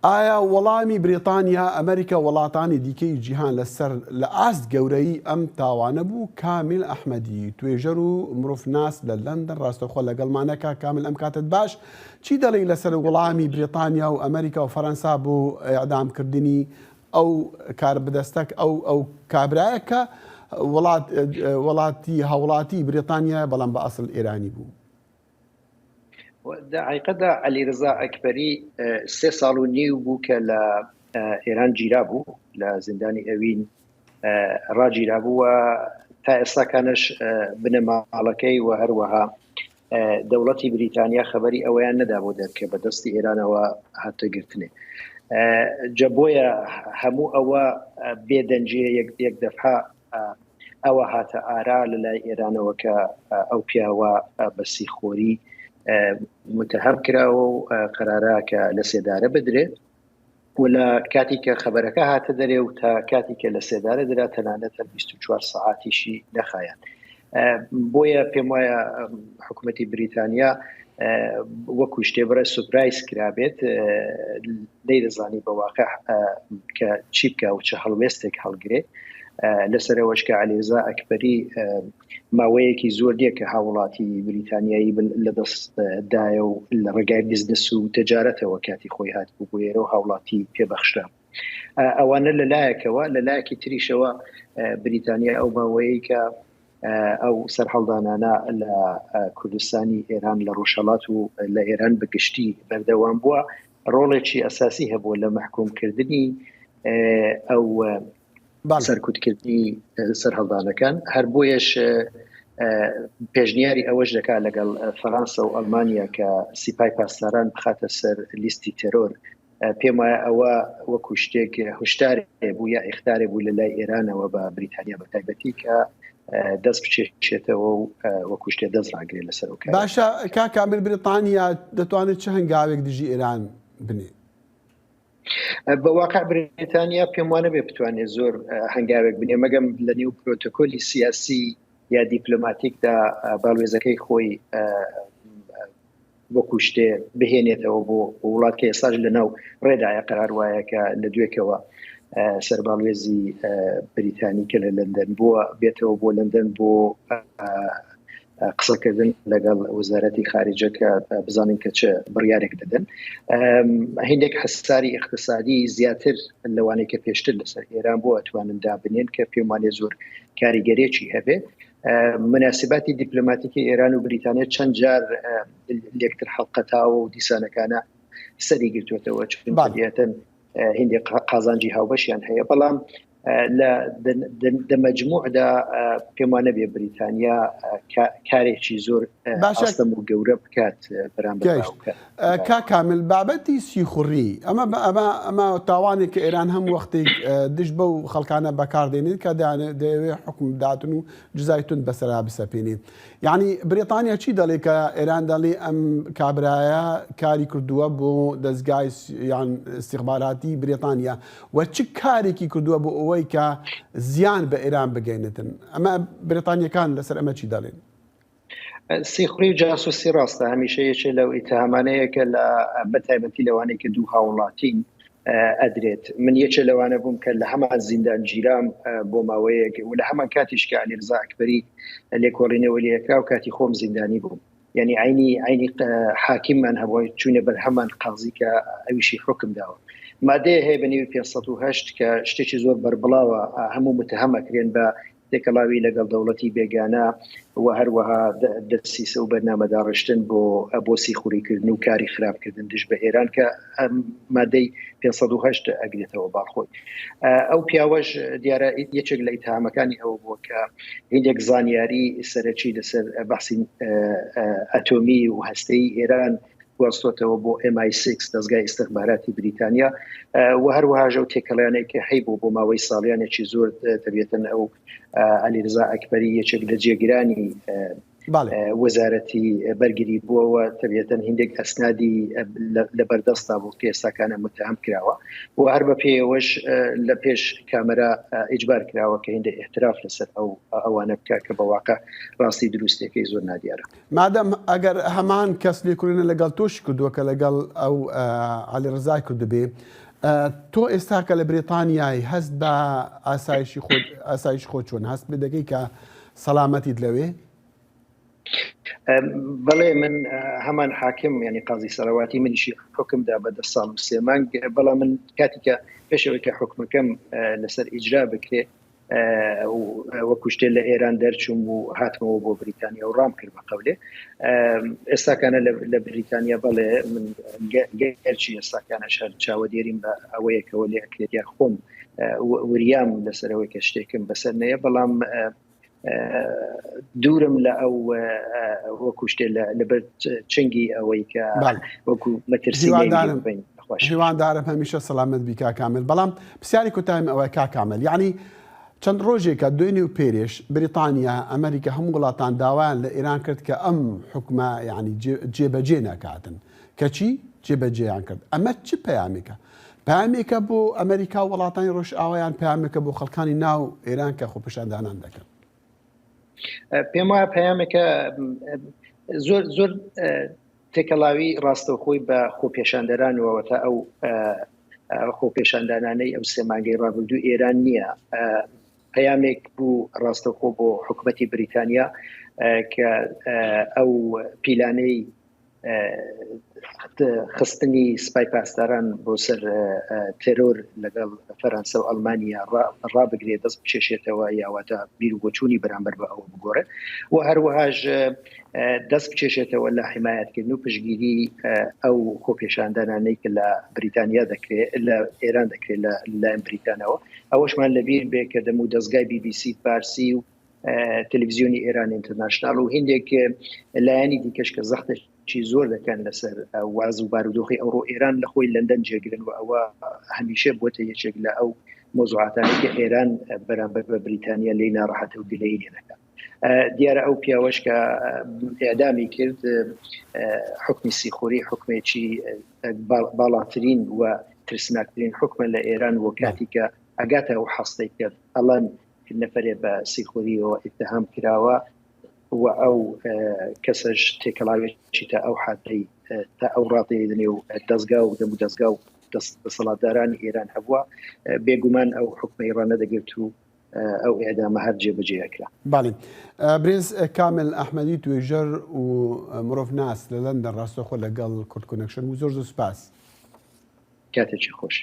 ئایا وەڵامی بریتانیا، ئەمریکا و وڵاتانی دیکەی جیهان لەسەر لە ئاست گەورەیی ئەم تاوانە بوو؟ کامیل ئەحمەدی، توێژەر و مرۆڤناس لە لەندەن ڕاستەوخۆ لەگەڵمانە. کاک کامیل ئەم کاتەت باش، چی دەڵێی لەسەر وەڵامی بریتانیا و ئەمریکا و فەرەنسا بۆ ئیعدامکردنی ئەو کاربدەستە ئەو ئەو کابرایە کە وڵات وڵاتی هاوڵاتی بریتانیایە بەڵام بە ئەسڵ ئێرانی بوو؟ دە حقیقەتدا عەلیرەزا ئەکبەری سێ ساڵ و نیو بوو کە لە ئێران گیرا بوو لە زیندانی ئەوین ڕاگیرا بوو و تا ئێستاکانش بنەماڵەکەی و هەروەها دەوڵەتی بریتانیا خەبەری ئەوەیان نەدا بۆ دەرکە بە دەستی ئێرانەوە هاتە گرتنێ جە بۆیە هەموو ئەوە بێدەنجیە یەک دەفعە ئەوە هاتە ئارا لە لای ئێرانەوە کە ئەو پیاوە بە سیخۆری متهم کراوە و قەرارە کە لە سێدارە بدرێت و لە کاتی کە خەبەرەکە هاتە دەرێ و تا کاتی کە لە سێدارە درا تەنانەت هەر 24 سەعاتیشی نەخایاند. بۆیە پێم وایە حکوومەتی بریتانیا وەکو شتێ بڕێ سوپرایز کرابێت نەیدەزانی بە واقع کە چی بکە و چ هەڵوێستێک هەڵگرێ لەسەرەوەش کە عەلیرەزا ئەکبەری ماوەیەکی زۆر نییە کە هاوڵاتی بریتانیایی لە دەست دایە و لە ڕێگای بزنس و تەجارەتەوە کاتی خۆی هات بوو بۆ ئێرە و هاوڵاتی پێبەخشرا ئەوانە لە لایەکەوە لە لایەکی تریشەوە بریتانیا ئەو ماوەیە کە ئەو سەرهەڵدانانە لە کوردستانی ئێران لە ڕۆژهەڵات و لە ئێران بەگشتی بەردەوام بووە ڕۆڵێکی ئەساسی هەبووە لە مەحکومکردنی ئەو سەرکوتکردنی سەرهەڵدانەکان هەر بۆیەش پێشنیاری ئەوەش دەکات لەگەڵ فەرانسە و ئەلمانیا کە سیپای پاسداران بخاتە سەر لیستی تێرۆر پێم وایە ئەوە وەکو شتێک هوشدارێ بوو یا ئیختارێ بوو لە لای ئێرانەوە بە بریتانیا بە تایبەتی کە دەست بچێشێتەوە و وەکو شتێ دەست ڕاگرێت لەسەر ئەو کارە. باشە کاک کامل بریتانیا دەتوانێت چ هەنگاوێک دژی ئێران بنێ؟ بە واقع بریتانیا پێم وانە بێ بتوانێت زۆر هەنگاوێک بنێ مەگەم لە نێو پرۆتۆکۆلی سیاسی یا دیپلۆماتیکدا باڵوێزەکەی خۆی وەکو شتێ بهێنێتەوە بۆ وڵات کە ئێستاش لەناو ڕێدایە قەرار وایە کە لە دوێکەوە سەرباڵوێزی بریتانی کە لە لەندەن بووە بێتەوە بۆ لەندەن بۆ قسەکردن لەگەڵ وەزارەتی خارجە کە بزانین کە چ بڕیارێک دەدەن هندێک حساری اقتصادی زیاتر لەوانەیە کە پێشتر لەسەر ئێران بۆ ئەتوانن دابنێن کە پێم وانێ زۆر کاریگەرێکی هەبێ مناسباتی دیپلۆماتیکی ئێران و بریتانیا چەند جار لێکتر حەڵقەتاوە و دیسانەکانە سەری گرتوێتەوە چونتن هندێک قازانجی هاوبەشیان هەیە بەڵام لە دەمەجموعدا پێم وانە بێ بریتانیا کارێکی زۆر باشەم و گەورە بکات بەرامبەر کا کامل بابەتی سیخوڕی ئەمە ئەمە ئەمە تاوانێک کە ئێران هەم وەختێک دژ بەو خەڵکانە بەکاردێنێت کە دەیەوێت حکم بداتن و جزای توند بەسەرا بسەپێنێ یعنی بریتانیا چی دەڵێ کە ئێران دەڵێ ئەم کابرایە کاری کردووە بۆ دەستگای یان استخباراتی بریتانیا و چ کارێکی کردووە بۆ ئەوەی کە زیان بە ئێران بگەینێتن ئەمە بریتانیەکان لەسەر ئەمە چی دەڵێن؟ سیخوڕی و جاسوسی ڕاستە هەمیشە یەکێ لەو ئیتهامانەیە کە لە بەتایبەتی لەوانەی کە دوو هاوڵاتین ئەدرێت من یەکێ لەوانە بووم کە لە هەمان زیندان گیرام بۆ ماوەیەک و لە هەمان کاتیش کە عەلیرەزا ئەکبەری لێکۆڵینەوە لێکرا و کاتی خۆم زیندانی بووم یعنی عینی عینی حاکممان هەبووە چوونە بەر هەمان قازی کە ئەویشی حکم داوە مادەیە هەیە بە نێوی 508 کە شتێکی زۆر بەربڵاوە هەموو متهەمەکرێن بە تێکەڵاوی لەگەڵ دەوڵەتی بێگانە و هەروەها دەسیسە و بەرنامەداڕشتن بۆ بۆ سیخوڕیکردن و کاری خراپکردن دژ بە ئێران کە مادەی 508 ئەگرێتەوە باڵ خۆی. ئەو پیاوەش دیارە یەکێک لە ئیتهامەکانی ئەوە بووە کە هیندێک زانیاری سەرەکی لەسەر بەحسی ئەتۆمی و هەستەیی ئێران گواستۆتەوە بۆ MI6 دەزگای ئیستخباراتی بریتانیا و هەروەهاش ئەو تێکەڵیانەی کە هەیبوو بۆ ماوەی ساڵیانێکی زۆر تەبیەتەن ئەو عەلیرزا ئەکبەری یەکێک لە جێگرانی. وەزارەتی بەرگری بووەوە تەبیەتەن هندێک ئەسنادی لە بەردەستا بوو کە ئێستاکانە متهم کراوە و هەر بە پێیەوەش لە پێش کامەرا ئیجبار کراوە کە هندێک احتراف لەسەر ئەو ئەوانە بکە کە بە واقع ڕاستی دروستەکەی زۆر نادیارە. مادەم ئەگەر هەمان کەس لێکۆڵینە لەگەڵ تۆش کردووە کە لەگەڵ ئەو عەلی ڕزای کردبێ تۆ ئێستا کە لە بریتانیای هەست بە ئاسایشی خۆت ئاسایش خۆت چۆن هەست پێ دەکەی کە سەلامەتیت لەوێ؟ بەڵێ من هەمان حاکم ینی قازی سەرەواتی منیشی حکمدا بە دە ساڵ و سێ مانگ بەڵام من کاتیکە پێشەوەی کە حکمەکەم لەسەر ئیجرا بکرێ وەکو شتێ لە ئێران دەرچووم و هاتمەوە بۆ بریتانیا و ڕام کرد بە قەولێ ئێستاکانە لە بریتانیا بەڵێ من گەرچی ئێستاکانە شەر چاوەدێریم بە ئەوەیەکەوە لێ ئەکرێت یا خۆم وریام لەسەرەوەی کە شتێکم بەسەر نەیە بەڵام دوورم لە ئەو وەکو شتێ لەبەر چنگی ئەوەی کە وەکو مەترسی هیوادارم هەمیشە سەلامەت بی کاک کامل بەڵام پرسیاری کۆتاییم ئەوە کاک کامل یعنی چەند ڕۆژێکە دوێنێ و پێرێش بریتانیا ئەمریکا هەموو وڵاتان داوایان لە ئێران کرد کە ئەم حکومە یعنی جێبەجێ نەکاتن کەچی جێبەجێیان کرد ئەمە چ پەیامێکە پامێکە بۆ ئەمریکا و وڵاتانی ڕۆژئاوایان پامێکە بۆ خەڵکانی ناو ئێران کە خۆپیشاندانان دەکەن پێم وایە پەیامێکە زۆر زۆر تێکەڵاوی ڕاستەوخۆی بە خۆپێشاندەرانەوە تا ئەو خۆپێشاندانانەی ئەو سێ مانگەی ڕابردوو ئێران نییە پەیامێک بوو ڕاستەوخۆ بۆ حکوومەتی بریتانیا کە ئەو پیلانەی خستنی سپای پاسداران بۆ سەر تێرۆر لەگەڵ فەرەنسە و ئەڵمانیا ڕابگرێت دەست بکێشێتەوە یاواتە بیر و بۆچوونی بەرامبەر بە ئەوە بگۆڕێت و هەروەهاش دەست بکێشێتەوە لە حمایەتکردن و پشگیری ئەو خۆپێشاندانانەی کە لە بریتانیا دەکرێت لە ئێران دەکرێت لە لایەن بریتانەوە ئەوەشمان لەبیر بێ کە دەم و دەستگای BBC فارسی و تەلەڤزیۆنی ئێران ئینتەرناشناڵ و هندێک لایەنی دیکەش کە زەختێکی زۆر دەکەن لەسەر واز و بارودۆخی ئەوڕۆ ئێران لە خۆی لەندەن جێگرن و ئەوە هەمیشە بۆتە یەکێک لە ئەو مۆزوعاتانەی کە ئێران بەرامبەر بە بریتانیا لێی ناڕەحەتە و گلەیی لێ دەکات. دیارە ئەو پیاوەش کە ئێعدامی کرد حکمی سیخوری حکمێکی باڵاترین و ترسناکترین حکمە لە ئێران و کاتی کە ئەگاتە ئەو حەستەی کە ئەڵەن نەفرێ بە سیخوریەوە ئیتهام کراوە و ئەو کەسەش تێکەڵاوێکی تا ئەو حادەی تا ئەو ڕادەیە لەنێو دەزگا و دەم و دەزگا و دەسەڵاتدارانی ئێران هەبووە بێگومان ئەو حکومەی ڕانەدەگرت و ئەو ئێعدامە هەر جێبەجێ ئەکرا. بەڵی برێز کامل ئەحمەدی توێژەر و مرۆڤناس لە لەندەن ڕاستەوخۆ لەگەڵ کوردکۆنێکشن بوو زۆر زۆر سوپاس. کاتێکی خۆش.